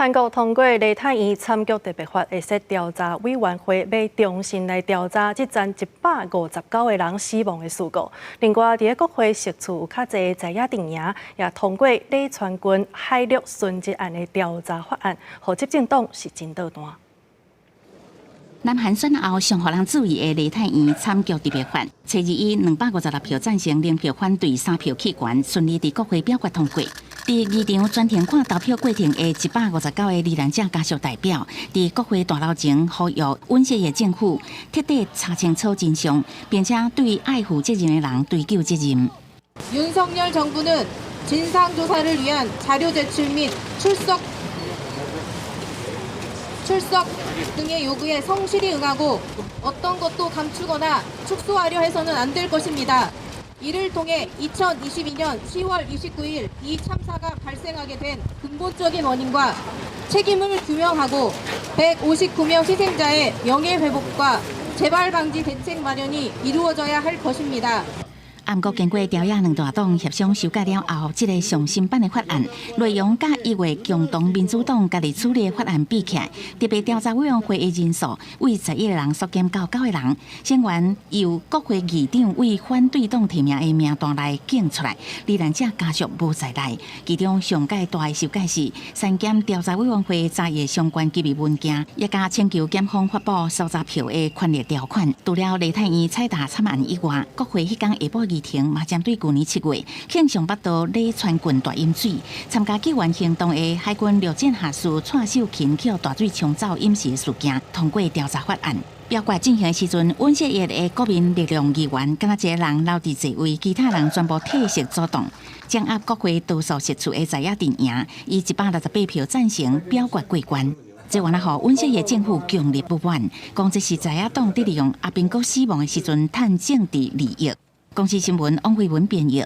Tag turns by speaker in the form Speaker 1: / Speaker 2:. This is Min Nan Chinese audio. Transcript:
Speaker 1: 韓國通過梨泰院慘劇特別法，會設調查委員會，欲重新來調查這棧159個人死亡的事故。另外，佇國會席次有較濟在野陣營，也通過李川郡海陸殉職案的調查法案，予執政黨是真搗蛋。
Speaker 2: 南韓選後上予人注意的梨泰院慘劇特別法，初二以256票贊成、0票反對、3票棄權，順利佇國會表決通過。佇議場全程看投票過程的159個罹難者家屬代表，佇國會大樓前呼籲尹錫悅政府徹底查清楚真相，並且對愛負責任的人追究責任。
Speaker 3: 윤석열 정부는 진상조사를 위한 자료 제출 및 출석 등의 요구에 성실히 응하고 어떤 것도 감추거나 축소하려 해서는 안 될 것입니다. 이를 통해 2022년 10월 29일 이 참사가 발생하게 된 근본적인 원인과 책임을 규명하고 159명 희생자의 명예회복과 재발 방지 대책 마련이 이루어져야 할 것입니다.
Speaker 2: 毋過經過朝野兩大黨協商修改了後，這个上新版的法案內容佮1月共同民主黨家己處理的法案比起來，特別調查委員會的人數為11個人縮減到九個人，成員由國會議長為反對黨提名的名單內揀出來，罹難者家屬無在內。其中上蓋大的修改是刪減調查委員會查閱相關機密文件，也佮請求檢方發布搜查票的權力條款。除了梨泰院踩踏慘案以外，國會彼工下晡議程嘛針對舊年7月慶尚北道禮川郡大淹水，參加救援行動的海軍陸戰下士蔡秀琴予大水沖走淹死的事件，通過調查法案。表決進行的時陣，尹錫悅的國民力量議員敢若一个人留佇座位，其他人全部退席阻擋。掌握國會多數席次的在野陣營，以168票贊成表決過關。這原來予尹錫悅政府強烈不滿，講這是在野黨佇利用阿兵哥死亡的時陣趁政治利益。公視新聞王慧文編譯。